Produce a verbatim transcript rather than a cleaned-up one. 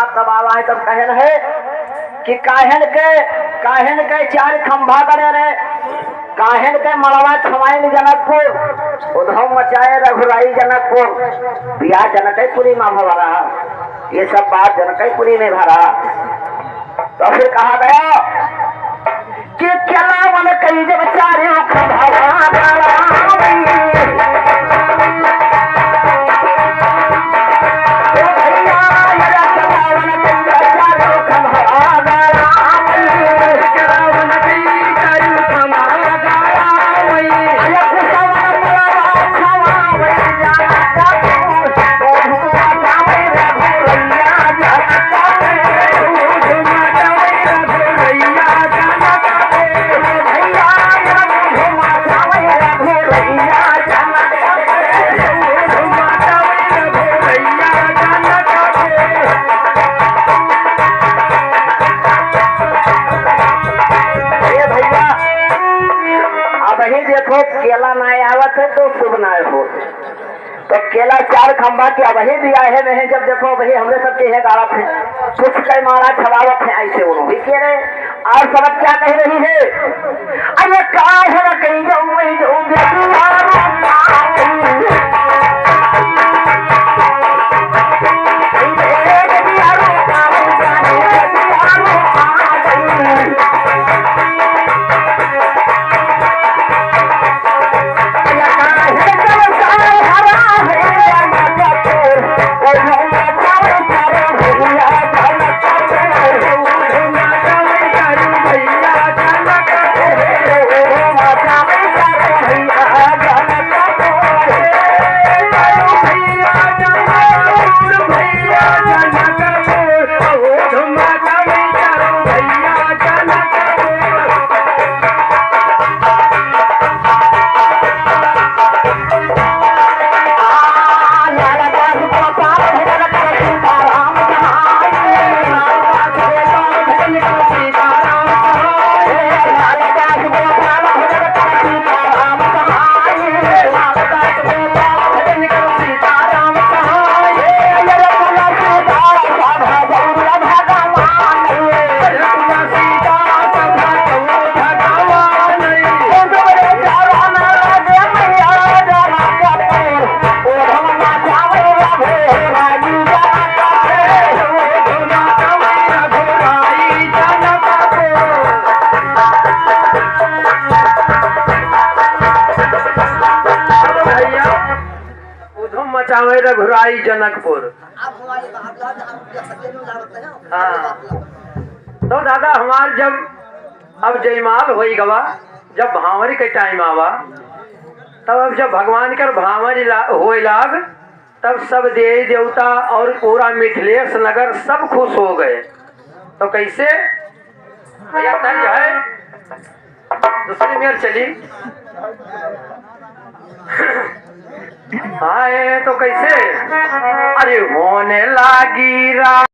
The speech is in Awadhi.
तब आवा है, तब कहन है कि काहेन के, काहेन के चार खंभा गड़े रे, काहेन के मड़वा छवाइन जनकपुर, उधम मचाए रघुराई जनकपुर, बियाह जनकपुरी मा भवा रहा, ये सब बात जनकपुरी में भरा। तो फिर कहा गया कि केलावन कई जब चारों खंभवा गड़ावई। ओ भैया, मेरा केलावन कई जब चारों खंभवा गड़ावई। केलावन कई चारों खंभवा गड़ावई। अरे कुसवन मलवा छवावई जाना का ए भैया, अबही देखो, केला नाय आवत है तो शुभ नाय हो। तो केला चार खंभा के अबही भी आए हैं, नहीं जब देखो अबही हमरे सबके है गाड़ा थे, कुछ कई मारा छवावत है ऐसे उन्हों भी कह रहे। और सबक क्या कह रही है? अरे काहे न कही जाऊं मैं जो बेटी यारो भैया, उधम मचावे रघुराई जनकपुर। हाँ। तो दादा हमार जब अब जयमाल होई गवा, जब भांवरी के टाइम आवा, तब अब जब भगवान कर भांवरी ला-, होए लाग, तब सब देवी देवता और पूरा मिथिलेश नगर सब खुश हो गए। तो कैसे? भैया तंज है, दूसरी मेर चली। आए तो कैसे? अरे होने लागी राम